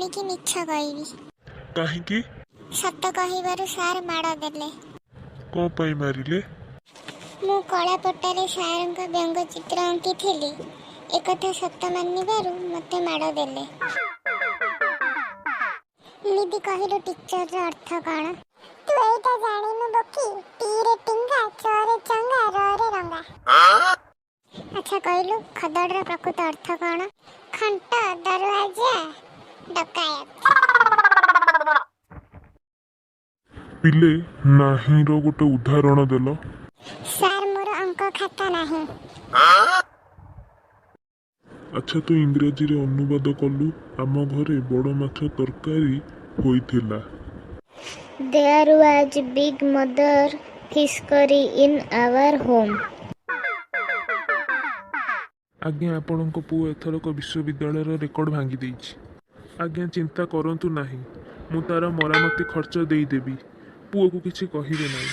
ଶୁଣିକି ମିଛ କହିବି। କାହିଁକି? ସତ କହିବାରୁ ସାର୍ ମାଡ଼ ଦେଲେ। କ'ଣ ପାଇଁ ମାରିଲେ? ମୁଁ କଳାପଟାରେ ସାରଙ୍କ ବ୍ୟଙ୍ଗଚିତ୍ର ଆଙ୍କିଥିଲି, ଏକଥା ସତ ମାନିବାରୁ ମୋତେ ମାଡ଼ ଦେଲେ। ନିଧି, କହିଲୁ ଟିଚରର ଅର୍ଥ କ'ଣ? ତୁ ଏଇଟା ଜାଣିନୁ ବୋକି? ଟିରେ ଟିଙ୍ଗା, ଚରେ ଚଙ୍ଗା, ରରେ ରଙ୍ଗା। ଆଚ୍ଛା କହିଲୁ, ଖଦଡ଼ର ପ୍ରକୃତ ଅର୍ଥ କ'ଣ? ଖଣ୍ଟ, ଦରୱାଜା, ଡକାୟତ। ପିଲେ, ନାହିଁର ଗୋଟେ ଉଦାହରଣ ଦେଲ। ସାର୍, ମୋର ଅଙ୍କ ଖାତା ନାହିଁ। ଆଚ୍ଛା, ତୁ ଇଂରାଜୀରେ ଅନୁବାଦ କଲୁ, ଆମ ଘରେ ବଡ଼ ମାଛ ତରକାରୀ ହୋଇଥିଲା। There was big mother fish curry in our home. ଆଜ୍ଞା, ଆପଣଙ୍କ ପୁଅ ଏଥରକ ବିଶ୍ୱବିଦ୍ୟାଳୟର ରେକର୍ଡ ଭାଙ୍ଗି ଦେଇଛି। ଆଜ୍ଞା, ଚିନ୍ତା କରନ୍ତୁ ନାହିଁ, ମୁଁ ତାର ମରାମତି ଖର୍ଚ୍ଚ ଦେଇଦେବି। ପୁଅକୁ କିଛି କହିବେ ନାହିଁ।